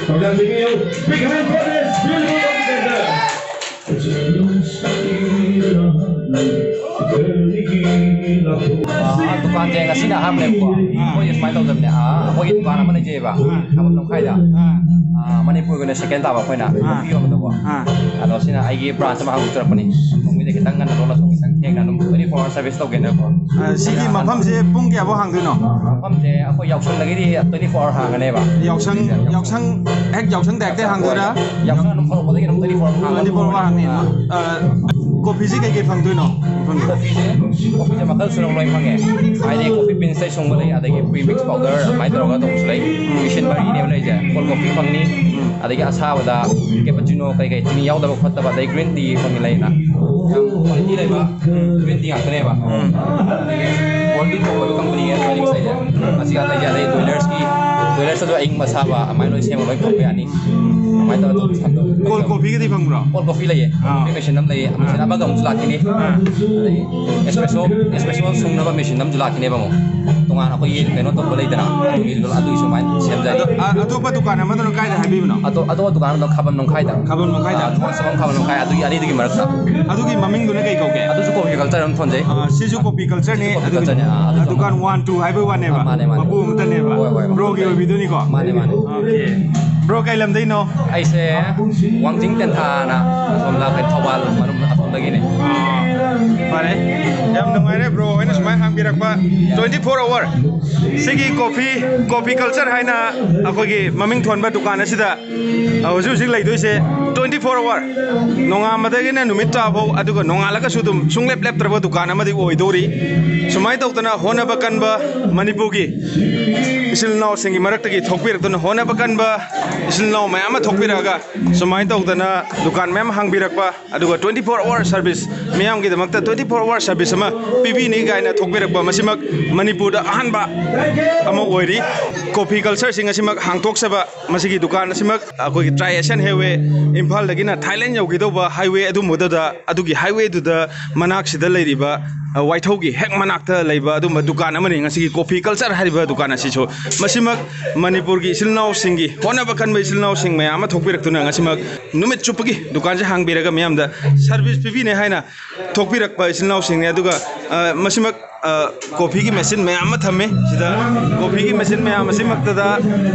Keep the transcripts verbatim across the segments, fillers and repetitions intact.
ꯇꯧꯖꯕꯤꯌꯨ꯫ Big hand for this beautiful organization. ꯑꯥ, ꯗꯨꯀꯥꯟꯁꯦ ꯉꯁꯤꯅ ꯑꯍꯥꯟꯕꯅꯦꯕꯀꯣ꯫ ꯑꯥ꯫ ꯑꯩꯈꯣꯏ ꯁꯨꯃꯥꯏꯅ ꯇꯧꯖꯕꯅꯦ꯫ ꯑꯥ, ꯑꯩꯈꯣꯏꯒꯤ ꯗꯨꯀꯥꯟ ꯑꯃ ꯂꯩꯖꯩꯑꯕ꯫ ꯑꯥ꯫ ꯊꯥꯕꯜ ꯂꯝꯈꯥꯏꯗ꯫ ꯑꯥ꯫ ꯑꯥ, ꯃꯅꯤꯄꯨꯔꯒꯤꯅ second ꯇꯥꯕ ꯑꯩꯈꯣꯏꯅ ꯑꯥ꯫ ꯀꯣꯐꯤ ꯌꯣꯟꯕꯗꯀꯣ꯫ ꯑꯥ꯫ ꯑꯗꯣ ꯁꯤꯅ ꯑꯩꯒꯤ branch ꯑꯃ ꯍꯥꯡꯗꯣꯛꯆꯔꯛꯄꯅꯦ꯫ ꯁꯣꯝꯒꯤꯗ ꯈꯤꯇꯪ ꯉꯟꯅ ꯂꯣꯜꯂꯁꯨ ꯈꯤꯇꯪ ꯊꯦꯡꯅ ꯑꯗꯨꯝ twenty four hour service ꯇꯧꯒꯦꯅꯀꯣ꯫ ꯑꯥ, ꯁꯤꯒꯤ ꯃꯐꯝꯁꯦ ꯄꯨꯡ ꯀꯌꯥꯐꯥꯎ ꯍꯥꯡꯗꯣꯏꯅꯣ? ꯃꯐꯝꯁꯦ ꯑꯩꯈꯣꯏ ꯌꯥꯎꯁꯪꯗꯒꯤꯗꯤ twenty four hour ꯍꯥꯡꯒꯅꯦꯕ꯫ ꯌꯥꯎꯁꯪ, ꯌꯥꯎꯁꯪ, ꯍꯦꯛ ꯌꯥꯎꯁꯪ direct ꯍꯥꯡꯗꯣꯏꯔꯥ? ꯌꯥꯎꯁꯪ ꯑꯗꯨꯝ ꯍꯧꯔꯛꯄꯗꯒꯤ ꯑꯗꯨꯝ twenty four hour ꯍꯥꯡꯒꯅꯤ꯫ Twenty four hour ꯍꯥꯡꯅꯤ꯫ ꯑꯥ꯫ ꯑꯥ, ꯀꯣꯐꯤꯁꯦ ꯀꯩꯀꯩ ꯐꯪꯗꯣꯏꯅꯣ ꯃꯐꯝꯁꯤꯗ? ꯀꯣꯐꯤꯁꯦ, ꯀꯣꯐꯤꯁꯦ ꯃꯈꯜ ꯁꯨꯅ ꯂꯣꯏ ꯐꯪꯉꯦ꯫ ꯍꯥꯏꯗꯤ coffee beansꯇꯩ ꯁꯨꯡꯕ ꯂꯩ, ꯑꯗꯒꯤ premix powder ꯑꯗꯨꯃꯥꯏꯅ ꯇꯧꯔꯒ ꯇꯧꯕꯁꯨ ꯂꯩ꯫ ꯎꯝ꯫ Machine ꯃꯔꯤꯅꯦꯕ ꯂꯩꯔꯤꯁꯦ꯫ Cold coffee ꯐꯪꯅꯤ, ꯎꯝ꯫ ꯑꯗꯒꯤ ꯑꯁꯥꯕꯗ cappuccino ꯀꯩꯀꯩ ꯆꯤꯅꯤ ꯌꯥꯎꯗꯕ ꯈꯣꯠꯇꯕ, ꯑꯗꯩ green tea ꯐꯪꯉꯤ ꯂꯩꯅ꯫ ꯌꯥꯝ quality ꯂꯩꯕ ꯎꯝ꯫ Green tea ꯉꯥꯛꯇꯅꯦꯕ꯫ ꯎꯝ꯫ ꯑꯗꯒꯤ quality ꯊꯣꯛꯄ company ꯅꯦ Twinings ꯍꯥꯏꯁꯦ꯫ ꯑꯁꯤ ꯉꯥꯛꯇ ꯂꯩꯁꯦ꯫ ꯑꯗꯩ Dwellersꯀꯤ, Dwellersꯇꯁꯨ ꯑꯏꯪꯕ ꯑꯁꯥꯕ ꯑꯗꯨꯃꯥꯏꯅ ꯂꯣꯏ ꯁꯦꯝꯃ ꯂꯣꯏ ꯊꯣꯛꯄ ꯌꯥꯅꯤ꯫ ꯑꯗꯨꯃꯥꯏꯅ ꯇꯧꯔꯒ ꯑꯗꯨꯝ ꯊꯝꯗꯣꯏꯅꯦ꯫ Cold coffeeꯒꯗꯤ ꯐꯪꯕ꯭ꯔꯣ? Cold coffee ꯂꯩꯌꯦ꯫ ꯑꯥ꯫ Coffee machine ꯑꯃ ꯂꯩꯌꯦ꯫ Machine ꯑꯃꯒ ꯑꯃꯨꯛꯁꯨ ꯂꯥꯛꯈꯤꯅꯤ꯫ ꯑꯥ꯫ ꯑꯗꯩ espresso, espresso ꯁꯨꯡꯅꯕ machine ꯑꯃꯁꯨ ꯂꯥꯛꯈꯤꯅꯦꯕ ꯑꯃꯨꯛ꯫ ꯇꯣꯉꯥꯟꯅ ꯑꯩꯈꯣꯏꯒꯤ ꯀꯩꯅꯣ ꯇꯧꯕ ꯂꯩꯗꯅ, ꯑꯗꯨꯒꯤ, ꯑꯗꯨꯒꯤ ꯁꯨꯃꯥꯏꯅ ꯁꯦꯝꯖꯔꯤ꯫ ꯑꯗꯣ, ꯑ-, ꯑꯇꯣꯞꯄ ꯗꯨꯀꯥꯟ ꯑꯃꯗꯨꯅ ꯀꯥꯏꯗ ꯍꯥꯏꯕꯤꯕꯅꯣ? ꯑꯇꯣ-, ꯑꯇꯣꯞꯄ ꯗꯨꯀꯥꯟ ꯑꯃꯗ ꯈꯥꯕꯝ ꯂꯝꯈꯥꯏꯗ꯫ ꯈꯥꯕꯝ ꯂꯝꯈꯥꯏꯗ? ꯑꯥ, ꯊꯣꯡ ꯆꯪꯐꯝ ꯈꯥꯕꯝ ꯂꯝꯈꯥꯏ, ꯑꯗꯨꯒꯤ ꯑꯅꯤꯗꯨꯒꯤ ꯃꯔꯛꯇ꯫ ꯑꯗꯨꯒꯤ ꯃꯃꯤꯡꯗꯨꯅ ꯀꯩ ꯀꯧꯒꯦ? ꯑꯗꯨꯁꯨ coffee culture ꯑꯗꯨꯝ ꯊꯣꯟꯖꯩ꯫ ꯑꯥ, ꯁꯤꯁꯨ coffee cultureꯅꯤ, coffee ꯑꯗꯨꯒꯤ cultureꯅꯤ, ꯑꯥ, ꯑꯗꯨ ꯑꯥ, ꯗꯨꯀꯥꯟ one, two ꯍꯥꯏꯕꯩ ꯋꯥꯅꯦꯕ꯫ ꯑꯥ, ꯃꯥꯅꯦ, ꯃꯥꯅꯦ꯫ ꯃꯄꯨ ꯑꯃꯇꯅꯦꯕ꯫ ꯍꯣꯏ, ꯍꯣꯏ, ꯍꯣꯏ꯫ Broꯒꯤ ꯑꯣꯏꯕꯤꯗꯣꯏꯅꯤꯀꯣ? ꯃꯥꯅꯦ, ꯃꯥꯅꯦ꯫ Okay꯫ Bro, ꯀꯩ ꯂꯝꯗꯩꯅꯣ? ꯑꯩꯁꯦ ꯋꯥꯡꯖꯤꯡ ꯇꯦꯟꯊꯥꯅ ꯑꯁꯣꯝꯗ ꯀꯩ ꯊꯧꯕꯥꯜ ꯃꯅꯨꯡ ꯑꯁꯣꯝꯗꯒꯤꯅꯦ꯫ ꯑꯥ, ꯐꯔꯦ꯫ ꯌꯥꯝ ꯅꯨꯡꯉꯥꯏꯔꯦ bro ꯍꯣꯏꯅ ꯁꯨꯃꯥꯏꯅ ꯍꯥꯡꯕꯤꯔꯛꯄ꯫ Twenty four hour ꯁꯤꯒꯤ coffee, coffee culture ꯍꯥꯏꯅ ꯑꯩꯈꯣꯏꯒꯤ ꯃꯃꯤꯡ ꯊꯣꯟꯕ ꯗꯨꯀꯥꯟ ꯑꯁꯤꯗ ꯑ, ꯍꯧꯖꯤꯛ ꯍꯧꯖꯤꯛ ꯂꯩꯗꯣꯏꯁꯦ twenty four hour, ꯅꯣꯡꯉꯥꯟꯕꯗꯒꯤꯅ ꯅꯨꯃꯤꯠ ꯇꯥꯐꯥꯎ, ꯑꯗꯨꯒ ꯅꯣꯡꯉꯥꯜꯂꯒꯁꯨ ꯑꯗꯨꯝ ꯁꯨꯡꯂꯦꯞ ꯂꯦꯞꯇ꯭ꯔꯕ ꯗꯨꯀꯥꯟ ꯑꯃꯗꯤ ꯑꯣꯏꯗꯧꯔꯤ꯫ ꯁꯨꯃꯥꯏꯅ ꯇꯧꯗꯅ ꯍꯣꯠꯅꯕ ꯀꯟꯕ ꯃꯅꯤꯄꯨꯔꯒꯤ ꯏꯆꯤꯜ ꯏꯅꯥꯎꯁꯤꯡꯒꯤ ꯃꯔꯛꯇꯒꯤ ꯊꯣꯛꯄꯤꯔꯛꯇꯨꯅ, ꯍꯣꯠꯅꯕ ꯀꯟꯕ ꯏꯆꯤꯜ ꯏꯅꯥꯎ ꯃꯌꯥꯝ ꯑꯃ ꯊꯣꯛꯄꯤꯔꯛꯑꯒ ꯁꯨꯃꯥꯏꯅ ꯇꯧꯗꯅ ꯗꯨꯀꯥꯟ ꯃꯌꯥꯝ ꯍꯥꯡꯕꯤꯔꯛꯄ, ꯑꯗꯨꯒ twenty four hour service, ꯃꯤꯌꯥꯝꯒꯤꯗꯃꯛꯇ twenty four hour service ꯑꯃ ꯄꯤꯕꯤꯅꯤ ꯀꯥꯏꯅ ꯊꯣꯛꯄꯤꯔꯛꯄ, ꯃꯁꯤꯃꯛ ꯃꯅꯤꯄꯨꯔꯗ ꯑꯍꯥꯟꯕ ꯑꯃ ꯑꯣꯏꯔꯤ꯫ ꯀꯣꯐꯤ ꯀꯜꯆꯔꯁꯤꯡ ꯑꯁꯤꯃꯛ ꯍꯥꯡꯗꯣꯛꯆꯕ ꯃꯁꯤꯒꯤ ꯗꯨꯀꯥꯟ ꯑꯁꯤꯃꯛ ꯑꯩꯈꯣꯏꯒꯤ ꯇ꯭ꯔꯥꯏ ꯑꯦꯁꯤꯌꯥꯟ ꯍꯥꯏꯋꯦ, ꯏꯝꯐꯥꯜꯗꯒꯤꯅ ꯊꯥꯏꯂꯦꯟ ꯌꯧꯒꯗꯧꯕ ꯍꯥꯏꯋꯦ ꯑꯗꯨꯝꯕꯗꯨꯗ, ꯑꯗꯨꯒꯤ ꯍꯥꯏꯋꯦꯗꯨꯗ ꯃꯅꯥꯛꯁꯤꯗ ꯂꯩꯔꯤꯕ, ꯑ, ꯋꯥꯏꯊꯧꯒꯤ ꯍꯦꯛ ꯃꯅꯥꯛꯇ ꯂꯩꯕ ꯑꯗꯨꯝꯕ ꯗꯨꯀꯥꯟ ꯑꯃꯅꯤ ꯉꯁꯤꯒꯤ ꯀꯣꯐꯤ ꯀꯜꯆꯔ ꯍꯥꯏꯔꯤꯕ ꯗꯨꯀꯥꯟ ꯑꯁꯤꯁꯨ꯫ ꯃꯁꯤꯃꯛ ꯃꯅꯤꯄꯨꯔꯒꯤ ꯏꯆꯤꯜ ꯏꯅꯥꯎꯁꯤꯡꯒꯤ, ꯍꯣꯠꯅꯕ ꯀꯟꯕ ꯏꯆꯤꯜ ꯏꯅꯥꯎꯁꯤꯡ ꯃꯌꯥꯝ ꯑꯃ ꯊꯣꯛꯄꯤꯔꯛꯇꯨꯅ ꯉꯁꯤꯃꯛ ꯅꯨꯃꯤꯠ ꯆꯨꯞꯄꯒꯤ ꯗꯨꯀꯥꯟꯁꯦ ꯍꯥꯡꯕꯤꯔꯒ ꯃꯤꯌꯥꯝꯗ ꯁꯔꯚꯤꯁ ꯄꯤꯕꯤꯅꯦ ꯍꯥꯏꯅ ꯊꯣꯛꯄꯤꯔꯛꯄ ꯏꯆꯤꯜ ꯏꯅꯥꯎꯁꯤꯡꯅꯤ꯫ ꯑꯗꯨꯒ, ꯑ, ꯃꯁꯤꯃꯛ, ꯑ, ꯀꯣꯐꯤꯒꯤ ꯃꯦꯆꯤꯟ ꯃꯌꯥꯝ ꯑꯃ ꯊꯝꯃꯤ꯫ ꯁꯤꯗ ꯀꯣꯐꯤꯒꯤ ꯃꯦꯆꯤꯟ ꯃꯌꯥꯝ ꯑꯁꯤꯃꯛꯇꯗ,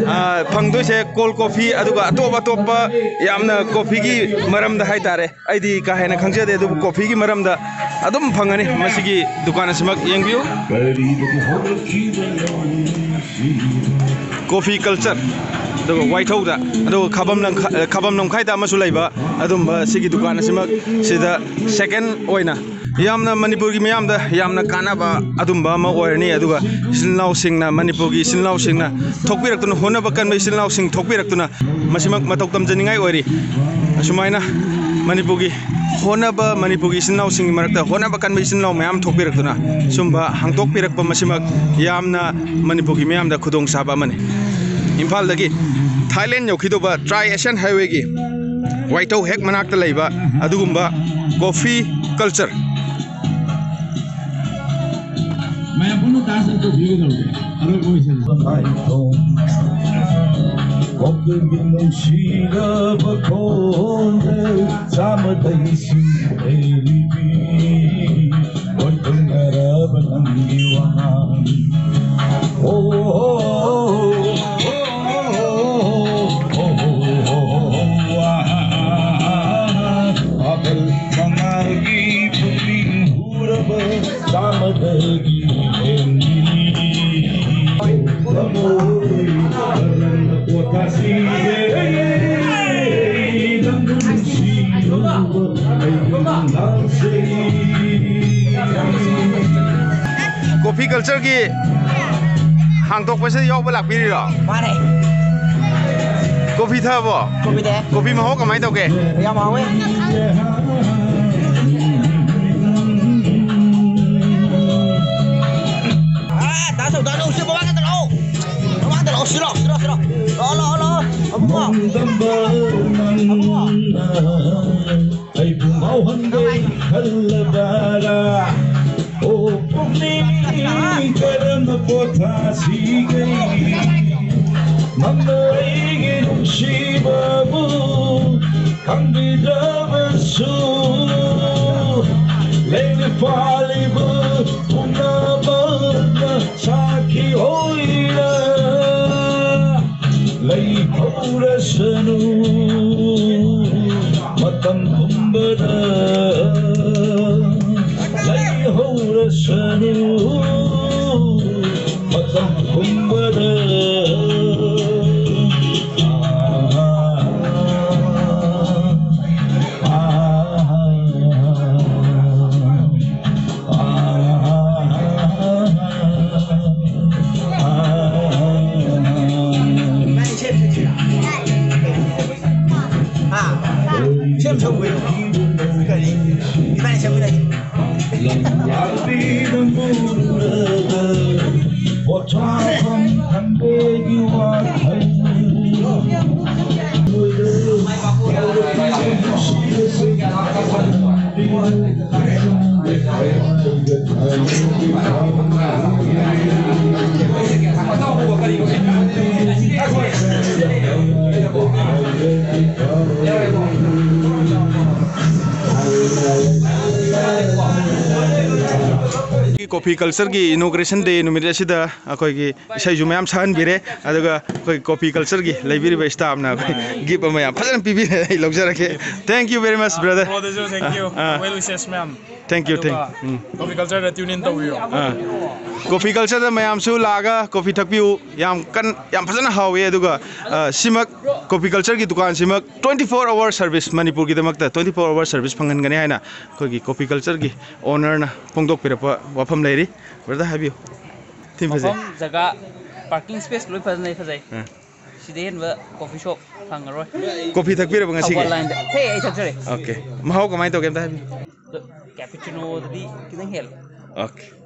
ꯑ, ꯐꯪꯗꯣꯏꯁꯦ ꯀꯣꯜ ꯀꯣꯐꯤ, ꯑꯗꯨꯒ ꯑꯇꯣꯞ ꯑꯇꯣꯞꯄ ꯌꯥꯝꯅ ꯀꯣꯐꯤꯒꯤ ꯃꯔꯝꯗ ꯍꯥꯏꯇꯥꯔꯦ꯫ ꯑꯩꯗꯤ ꯀꯥ ꯍꯦꯟꯅ ꯈꯪꯖꯗꯦ, ꯑꯗꯨꯕꯨ ꯀꯣꯐꯤꯒꯤ ꯃꯔꯝꯗ ꯑꯗꯨꯝ ꯐꯪꯒꯅꯤ꯫ ꯃꯁꯤꯒꯤ ꯗꯨꯀꯥꯟ ꯑꯁꯤꯃꯛ ꯌꯦꯡꯕꯤꯌꯨ꯫ ꯀꯣꯐꯤ ꯀꯜꯆꯔ, ꯑꯗꯨꯒ ꯋꯥꯏꯊꯧꯗ, ꯑꯗꯨꯒ ꯈꯥꯕꯝ ꯂꯝꯈꯥ-, ꯈꯥꯕꯝ ꯂꯝꯈꯥꯏꯗ ꯑꯃꯁꯨ ꯂꯩꯕ ꯑꯗꯨꯝꯕ ꯁꯤꯒꯤ ꯗꯨꯀꯥꯟ ꯑꯁꯤꯃꯛ ꯁꯤꯗ ꯁꯦꯀꯦꯟ ꯑꯣꯏꯅ ꯌꯥꯝꯅ ꯃꯅꯤꯄꯨꯔꯒꯤ ꯃꯤꯌꯥꯝꯗ ꯌꯥꯝꯅ ꯀꯥꯟꯅꯕ ꯑꯗꯨꯝꯕ ꯑꯃ ꯑꯣꯏꯔꯅꯤ꯫ ꯑꯗꯨꯒ ꯏꯆꯤꯜ ꯏꯅꯥꯎꯁꯤꯡꯅ, ꯃꯅꯤꯄꯨꯔꯒꯤ ꯏꯆꯤꯜ ꯏꯅꯥꯎꯁꯤꯡꯅ ꯊꯣꯛꯄꯤꯔꯛꯇꯨꯅ, ꯍꯣꯠꯅꯕ ꯀꯟꯕ ꯏꯆꯤꯜ ꯏꯅꯥꯎꯁꯤꯡ ꯊꯣꯛꯄꯤꯔꯛꯇꯨꯅ ꯃꯁꯤꯃꯛ ꯃꯇꯧ ꯇꯝꯖꯅꯤꯡꯉꯥꯏ ꯑꯣꯏꯔꯤ꯫ ꯑꯁꯨꯃꯥꯏꯅ ꯃꯅꯤꯄꯨꯔꯒꯤ ꯍꯣꯠꯅꯕ, ꯃꯅꯤꯄꯨꯔꯒꯤ ꯏꯆꯤꯜ ꯏꯅꯥꯎꯁꯤꯡꯒꯤ ꯃꯔꯛꯇ ꯍꯣꯠꯅꯕ ꯀꯟꯕ ꯏꯆꯤꯜ ꯏꯅꯥꯎ ꯃꯌꯥꯝ ꯊꯣꯛꯄꯤꯔꯛꯇꯨꯅ ꯁꯨꯝꯕ ꯍꯥꯡꯗꯣꯛꯄꯤꯔꯛꯄ ꯃꯁꯤꯃꯛ ꯌꯥꯝꯅ ꯃꯅꯤꯄꯨꯔꯒꯤ ꯃꯤꯌꯥꯝꯗ ꯈꯨꯗꯣꯡꯆꯥꯕ ꯑꯃꯅꯤ꯫ ꯏꯝꯐꯥꯜꯗꯒꯤ ꯊꯥꯏꯂꯦꯟ ꯌꯧꯈꯤꯗꯧꯕ ꯇ꯭ꯔꯥꯏ ꯑꯦꯁꯤꯌꯥꯟ ꯍꯥꯏꯋꯦꯒꯤ ꯋꯥꯏꯊꯧ ꯍꯦꯛ ꯃꯅꯥꯛꯇ ꯂꯩꯕ ꯑꯗꯨꯒꯨꯝꯕ ꯀꯣꯐꯤ ꯀꯜꯆꯔ꯫ ꯃꯌꯥꯝ ꯄꯨꯟꯅ ꯗꯥꯟꯁ ꯑꯝꯇ ꯇꯧꯕꯤꯒꯗꯧꯔꯒꯦ꯫ ꯑꯔꯣꯏꯕ ꯑꯣꯏꯁꯜꯂꯦ꯫ ꯀꯣꯀꯤꯜꯒꯤ ꯅꯨꯡꯁꯤꯔꯕ ꯈꯣꯟꯖꯦꯜ ꯆꯥꯃꯗꯩꯁꯨ ꯍꯦꯜꯂꯤꯕꯤ, ꯑꯣꯏꯊꯣꯛꯅꯔꯕ ꯅꯪꯒꯤ ꯋꯥꯉꯥꯡ꯫ ꯑꯣ, ꯑꯣ, ꯄꯥꯒꯜ ꯃꯉꯥꯜꯒꯤ ꯄꯨꯛꯅꯤꯡ ꯍꯨꯔꯕ ꯆꯥꯃꯗꯒꯤ ꯍꯦꯟꯕꯤ꯫ ꯊꯃꯣꯏ ꯀꯔꯝꯕ ꯄꯣꯊꯥꯁꯤꯒꯦ? ꯅꯪꯕꯨ ꯅꯨꯡꯁꯤꯔꯨꯕ ꯑꯩꯒꯤ ꯉꯥꯎꯖꯩ꯫ ꯀꯣꯐꯤ ꯀꯜꯆꯔꯒꯤ ꯍꯥꯡꯗꯣꯛꯄꯁꯤꯗ ꯌꯥꯎꯕ ꯂꯥꯛꯄꯤꯔꯤꯔꯣ? ꯃꯥꯅꯦ꯫ ꯀꯣꯐꯤ ꯊꯛꯑꯕꯣ? ꯀꯣꯐꯤ ꯊꯛꯑꯦ꯫ ꯀꯣꯐꯤ ꯃꯍꯥꯎ ꯀꯃꯥꯏꯅ ꯇꯧꯒꯦ? ꯌꯥꯝ ꯍꯥꯎꯋꯦ꯫ ꯑꯥ, ꯗꯥ ꯇꯧꯗꯥ, ꯅꯪ ꯁꯤ ꯃꯃꯥꯡꯗ ꯂꯥꯛꯑꯣ꯫ ꯃꯃꯥꯡꯗ ꯂꯥꯛꯑꯣ, ꯁꯤ ꯂꯥꯛꯑꯣ, ꯁꯤ ꯂꯥꯛꯑꯣ, ꯁꯤ ꯂꯥꯛꯑꯣ꯫ ꯂꯥꯛꯑꯣ, ꯂꯥꯛꯑꯣ, ꯂꯥꯛꯑꯣ꯫ ꯑꯃꯨꯛ ꯂꯥꯛꯑꯣ꯫ ꯅꯣꯡꯗꯝꯕ ꯅꯪꯅ ꯑꯩꯕꯨ ꯉꯥꯎꯍꯟꯒꯦ ꯈꯜꯂꯕꯔꯥ? ꯑꯣ ꯄꯨꯛꯅꯤꯡ, ꯀꯔꯝꯕ ꯄꯣꯊꯥꯁꯤꯒꯦ? ꯅꯪꯅ ꯑꯩꯒꯤ ꯅꯨꯡꯁꯤꯕꯕꯨ ꯈꯪꯕꯤꯗ꯭ꯔꯕꯁꯨ, ꯂꯩꯅ ꯄꯥꯜꯂꯤꯕ ꯄꯨꯝꯅꯃꯛꯅ ꯁꯥꯈꯤ ꯑꯣꯏꯅ ꯂꯩꯍꯧꯔꯁꯅꯨ꯫ ꯃꯇꯝ ꯄꯨꯝꯕꯗ ꯂꯩꯍꯧꯔꯁꯅꯨ꯫ ꯃꯇꯝ ꯄꯨꯝꯕꯗ꯫ ꯁꯦꯝ ꯁꯧ ꯀꯩꯅꯣ? ꯀꯔꯤ? ꯏꯕꯥꯅꯤ ꯁꯦꯝꯃꯤꯟꯅꯁꯤ꯫ ꯂꯝꯂꯥꯟꯕꯤ ꯅꯪꯕꯨ ꯎꯔꯒ ꯄꯣꯊꯥꯐꯝ ꯈꯪꯗꯦꯒꯤ ꯋꯥꯈꯜ꯫ Coffee Culture ꯒꯤ inauguration day ꯅꯨꯃꯤꯠ ꯑꯁꯤꯗ ꯑꯩꯈꯣꯏꯒꯤ ꯏꯁꯩꯁꯨ ꯃꯌꯥꯝ ꯁꯛꯍꯟꯕꯤꯔꯦ, ꯑꯗꯨꯒ ꯑꯩꯈꯣꯏ Coffee Culture ꯒꯤ ꯂꯩꯕꯤꯔꯤꯕ staff ꯅ ꯑꯩꯈꯣꯏ gift ꯑꯃ ꯌꯥꯝ ꯐꯖꯅ ꯄꯤꯕꯤꯔꯦ, ꯑꯩ ꯂꯧꯖꯔꯒꯦ꯫ Thank you very much, brother. Brother ꯁꯨ thank you꯫ Ah, ah. Well wishes ꯃꯌꯥꯝ꯫ Thank you, ꯑꯗꯨꯒ thank you꯫ Um. Coffee Culture the tune in ꯇꯧꯕꯤꯌꯣ꯫ ꯑꯥ꯫ Coffee Culture ꯗ ꯃꯌꯥꯝꯁꯨ ꯂꯥꯛꯑꯒ coffee ꯊꯛꯄꯤꯌꯨ꯫ ꯌꯥꯝ ꯀꯟ-, ꯌꯥꯝ ꯐꯖꯅ ꯍꯥꯎꯋꯦ꯫ ꯑꯗꯨꯒ, ꯑ, ꯁꯤꯃꯛ, Coffee Culture ꯒꯤ ꯗꯨꯀꯥꯟꯁꯤꯃꯛ twenty four hour service, ꯃꯅꯤꯄꯨꯔꯒꯤꯗꯃꯛꯇ twenty four hour service ꯐꯪꯍꯟꯒꯅꯤ ꯍꯥꯏꯅ ꯑꯩꯈꯣꯏꯒꯤ Coffee Culture ꯒꯤ owner ꯅ ꯐꯣꯡꯗꯣꯛꯄꯤꯔꯛꯄ ꯋꯥꯐꯝ ꯂꯩꯔꯤ꯫ Brother, ꯍꯥꯏꯕꯤꯌꯨ꯫ ꯊꯤ ꯐꯖꯩ꯫ ꯃꯐꯝ, ꯖꯒꯥ, parking space ꯂꯣꯏ ꯐꯖꯅ ꯐꯖꯩ꯫ ꯑ꯫ ꯁꯤꯗ ꯍꯦꯟꯕ coffee shop ꯐꯪꯉꯔꯣꯏ꯫ Coffee ꯊꯛꯄꯤꯔꯕ ꯉꯁꯤꯒꯤ? ꯊꯧꯕꯥꯜ line ꯗ꯫ ꯊꯛꯑꯦ, ꯑꯩ ꯊꯛꯆꯔꯦ꯫ Okay꯫ ꯃꯍꯥꯎ ꯀꯃꯥꯏꯅ ꯇꯧꯒꯦ ꯑꯝꯇ ꯍꯥꯏꯕꯤꯌꯨ꯫ ꯑꯗꯣ cappuccino ꯗꯗꯤ ꯈꯤꯇꯪ ꯍꯦꯜꯂꯦ꯫ Okay꯫